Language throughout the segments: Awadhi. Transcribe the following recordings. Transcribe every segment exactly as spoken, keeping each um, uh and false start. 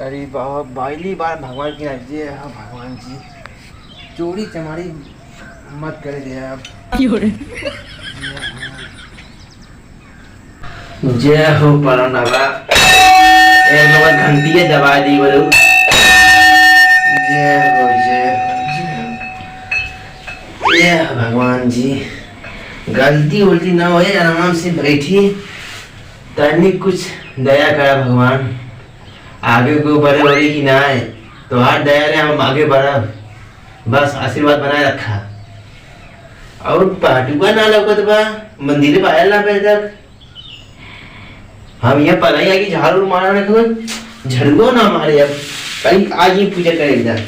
अरे बाप, पहली बार भगवान की नाई, जय हो भगवान जी, चोरी चमारी मत करे दे अब। जय हो परम बाबा, ए बाबा घंटिया दबा दी बोलो। जय हो, जय हो, जय हो। जय हो भगवान जी, गलती उलती ना होए, आराम से बैठी, तनी कुछ दया करा भगवान। आगे को बढ़े बढ़े कि ना आए, तोहार दया रे हम आगे बढ़ब, बस आशीर्वाद बनाए रखा। और पाटुआ ना लौकत बा, मंदिर पे आयल ना अबे तक। हम यहाँ पर आई आगे झाड़ू मारा रखे, झड़ुआ ना मारे अब, कहीं आज ही पूजा करे इधर।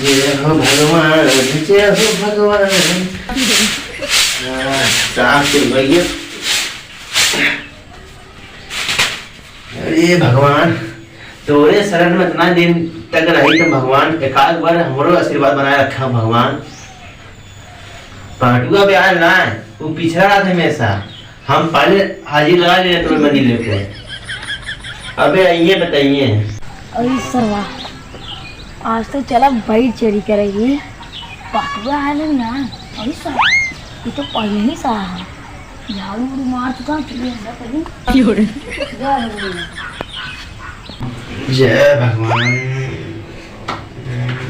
जय हो भगवान, जय हो भगवान। हाँ, साफ से भैया। अरे भगवान, तोरे शरण में इतना दिन तक रही तो भगवान, एक आध बार हमरो आशीर्वाद बनाए रखा भगवान। पाटुआ बे आयल ना, वो पिछड़ा रहा था हमेशा। हम पहले हाजिर लगा लेने तुम्हें मंदिर लेके। अबे आइए, बताइए। अरे सरवा, आज तो चला बैठ चोरी करेगी। पाटुआ आयल ना, अरे सरवा, ये तो पहले ही सा है। झाड़ू उड़ू मार चुका, चलिए अंदर कभी। क्यों रे? जय भगवान।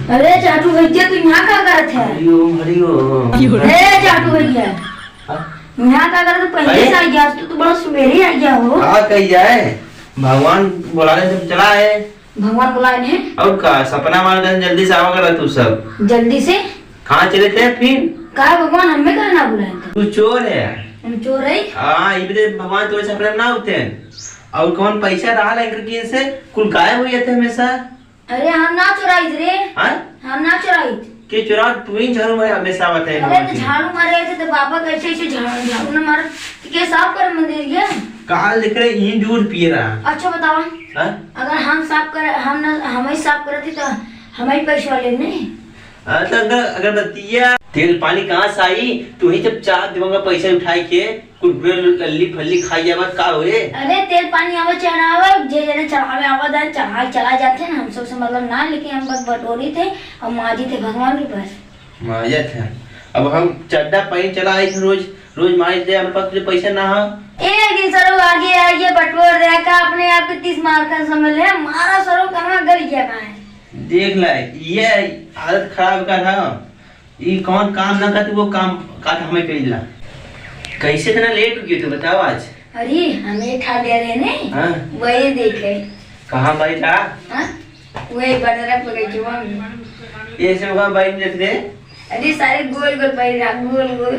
अरे चाटू भैया, तू यहाँ का करत है? हरिओम, हरिओम। ए चाटू भैया, हाँ? यहाँ का करत है? पहले अरे? से आ गया, आज तो तू बड़ा सुबेरे आ गया हो। का कही जाए, भगवान बुलाने से चला है। भगवान बुलाए ने। और का, सपना मार दे, जल्दी से आवा करा तू सब। जल्दी से? कहाँ चले थे फिर? का भगवान हमें काहे ना बुलाए थे? तू चोर है। हम चोर है? हाँ, इबे भगवान तोरे सपना में ना होते हैं। और कौन पैसा रहा ला इनके किन से? कुल गायब हो जाते हमेशा। अरे हम ना चुराइत रे। हाँ? हम ना चुराइत। के चुरा तू ही झाड़ू मारे हमेशा आवत है अरे भगवान तो के। झाड़ू मारे थे तो पापा कैसे ऐसे झाड़ू, झाड़ू ना मारत। के साफ कर मंदिर के। कहाँ लिख रहे ईंट ऊंट पिए रहा? अच्छा बतावा। हाँ? अगर हम साफ कर, हम ना, हम ही साफ करत ही तो हम ही पैसा ले नहीं। हाँ, तो अगर अगरबत्तिया, तेल पानी कहाँ से आई? तू ही जब चाह देवांगा पैसा उठाई के, कुरकुरे लल्ली फल्ली खाई जावा, का होए? अरे तेल पानी आवे चाहे ना आवे, जे जने चढ़ावे आवा जाए, चढ़ाई चला जाते हैं, हम सबसे मतलब ना, लेकिन हम बस बटोरी थे और माजी थे भगवान के पास। माजा थे। अब हम चड्डा पहन चला आई थे रोज, रोज माज दे, हमरे पास तुझे पैसा ना हो। एक दिन सरो आगे आइए बटोर दे का अपने आप के तीस मार का समझ ले, मारा सरो कहाँ गल गया भाई। देख ला, ये आदत खराब का था। ई कौन काम ना करती, वो काम का तो हमें कही ला। कैसे इतना लेट हो गया तू बताओ आज? अरे, हमें ठा दे रहे ने, हाँ। वही देखे। कहाँ भाई था? हाँ? वही बटरा पकड़ के वहाँ। ये से वहाँ भाई देख रहे? अरे, सारे गोल गोल भाई रहा, गोल गोल।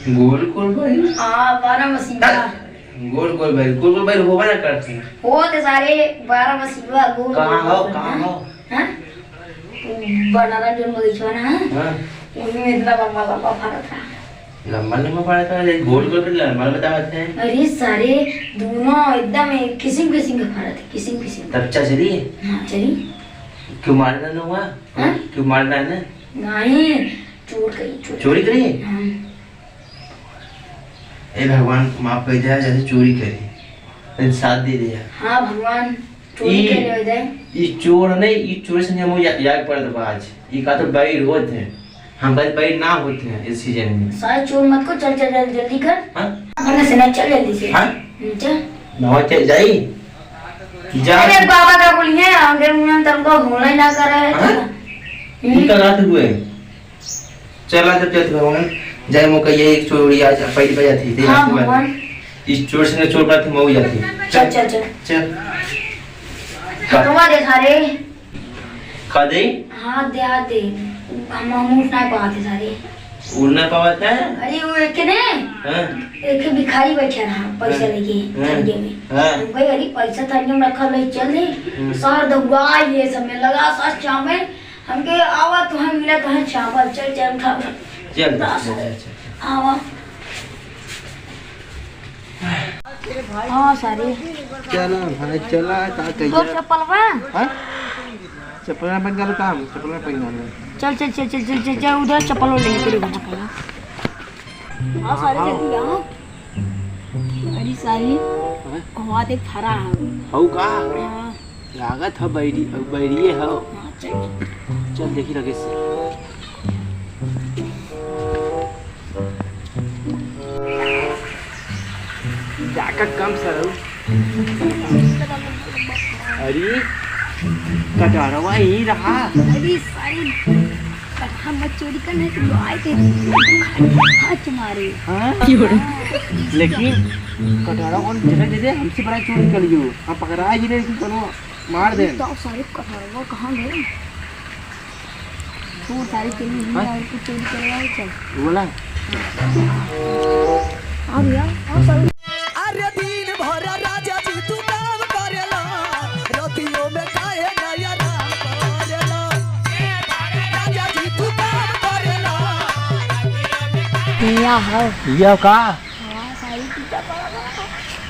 गोल गोल भाई? हाँ, बारह मसीहा। गोल गोल भाई, गोल गोल भाई होबा ना करते। होते सारे बारह मसीहा, गोल कहाँ गोल हो, भाई। कहाँ हो? हाँ? बनारस जौन बगीचवा ना है, हाँ। ओही में इतना लंबा लंबा फरत रहा। लंबा लंबा फरत रहा, ये गोल गोल के लंबा बतावत है। अरे सारे दोनों एकदम एक किसिम किसिम के फरत है, किसिम किसिम के। तब चली? हाँ, चली। क्यों मारना ना हुआ? हाँ? क्यों मारना है ना? नहीं, चोर करी, चोर। चोरी करी? हाँ। ए भगवान, माफ कर दे, जैसे चोरी करी, लेकिन साथ दे दे यार। हाँ भगवान, चोरी ई, करे हो जाए। ई चोर नहीं, ई चोर से हम या-, याद पड़त बा आज। ई का तो बैर होत है, हम बस बैर ना होते हैं इस सीजन में। सारे चोर मत को, चल, चल, चल, जल्दी कर। हाँ? अपने से ना, चल जल्दी से। हाँ? हम्म, चल। नवा चल जाई। जा। अरे बाबा का बोलिए, आगे में तुमको होना ही ना करे। हाँ? हम्म। ई का रात हुए। चला जब चलत भगवान, जाए मौका ये एक चोरी आज पहली बजा थी, हाँ, भगवान। इस चोर से चोर बात मऊ जाती। चल, चल, चल। चल। हथवा देखा रे। का दे? हाथ दे, हाथ दे। हम, हम उठ ना पाते सारे। उठ ना पावत है? अरे वो एक ने, हाँ। एक भिखारी बैठा रहा, पैसा हाँ। लेके हाँ। थरिया में। हाँ। हम कहे, "अरे पैसा थरिया में रखा ले, चल दे।" हम्म। सर दौड़ा ये सब में लगा, सर चापे। हमके आवा, तुहें मिला, तुहें चावल, चल, चल, उठा, उठा। चल, उठा, चल, चल, चल, चल। आवा। हाँ, सारे। चला भाई, चला, का कहिए? तोर चप्पल बा? हाँ? चप्पल ना पहन के काम, चप्पल ना पहन के। चल, चल, चल, उधर चप्पल ले, तेरे को चप्पल। हाँ, सारे जल्दी आओ। ई सारी हाँ? कहवा देख फरा है। हऊ का? हाँ। लागत ह बैरी, बैरिये ह। हाँ, चल। चल देखी लगे से। जाकर कम सरऊ। अरे, कटहरवा यहीं रहा। अरे सारी, कटहर मत चोरी करना, तो आए थे, हाथ मारे। हाँ? लेकिन कटहरवा कौन जगह दे दे, हमसे बड़ा चोरी कर लियो। हम पकड़ा ही नहीं, लेकिन कोनो मार दे। तो सारी कटहरवा कहाँ गए? वो सारी चली हुई हाँ? है, और कुछ चोरी करवा है क्या? बोला। और यार, और सारी अरे दिन भर राजा जी तू काम करेला, रतियों में काहे ना आराम करेला? राजा जी तू काम करेला। हिया हो। हिया का? हाँ, सारी पीछा पड़ा बा।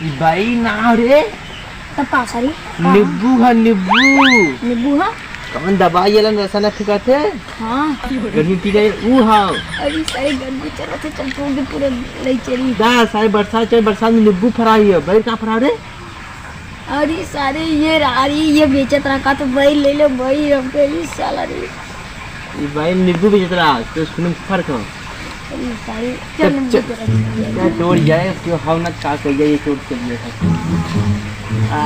ई बाई ना रे। तब का सारी? नींबू ह, नींबू। नींबू ह? कौन दवाई वाला नशा ना फेंकत है? हाँ। गर्मी पी जाए, ऊ ह। अरे सारी गर्मी चलत है, चल छोड़ दे, पूरा ले चली। दा, सारे बरसात चल, बरसात में नींबू फरा ही है। बैर का फरा रे? अरे सारे ये रा-, अरे ये बेचत रहा का, तो बैर ले लो बैर, हमको ये साला रे। ई भाई नींबू बेचत रहा, तो उसको फर्क हो। अरे भाई, चल, चल, नींबू चल। तो रख दिया। क्या तोड़ जाए, क्यों हम ना का कर जाए, ये चोट कर दिया था। आ।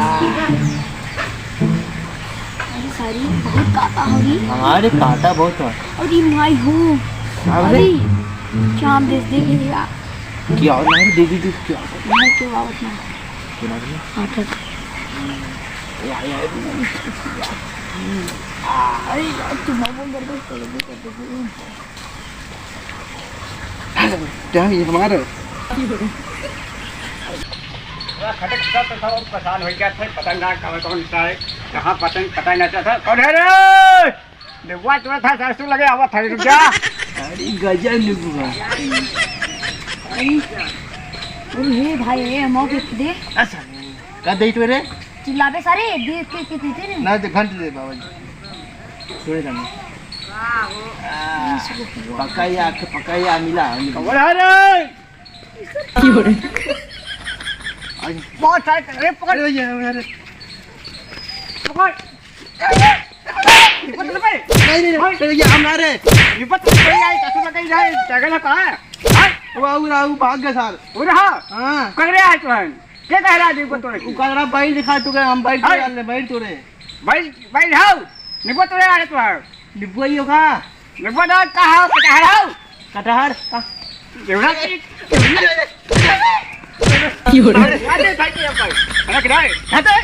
अरे सारी बहुत काटा हो रही। हाँ रे, काटा बहुत है। अरे माई हो। अरे। अरे, क्या हम देख देख लिया। क्या हो रहा है? दे दी, दे दी, क्या हो रहा है? नहीं, क्यों आवत ना। क्या हो रहा है? हाँ, ठीक। या, या, अरे यार, तुम बहुत गड़बड़ कर दो, कर दो। ध्यान ये हमारा। पूरा खटक खटक तो था, वो परेशान हो गया था, पता ना कहाँ कौन सा है, कहाँ पता नहीं, पता ही ना चलता। कौन है रे? नेबुआ तोड़त है, सासू लगे आवत है, रुक जा। अरे गजब नेबुआ। अरे, अरे हे भाई, ए, मौके दे। अच्छा, का दे तू रे? चिल्लाबे सारे, दे, के, के, दे, दे रे। ना, दे, घंट दे बाबा जी। छोड़े जाने। आ, पकाया, पकाया मिला। बोल रे। आज बहुत सारे, अरे पकड़। अरे, ये, अरे। पकड़। निपट ले बे। नहीं, नहीं, नहीं, ये हम ना रे। निपट ले बे, आई कसम लगे जाए, जगह ना पाए। हाय। वो आऊ, आऊ, भाग गए सार। वो रहा? हाँ। कर रहे आज तो हम। क्या कह रहा है निपट तोड़े? वो कह रहा, बैल दिखा तू, हम बैल हाय। तोड़े, बैल तोड़े। बैल, बैल हाउ। निपट तोड़े आ रहे तो है। निबुआ यो का? निबुआ ना का हो, कटहर हो? कटहर? का? देवरा की? की हो रे? अरे, हटे, हटे, हटे। अरे, किधर है? हटे।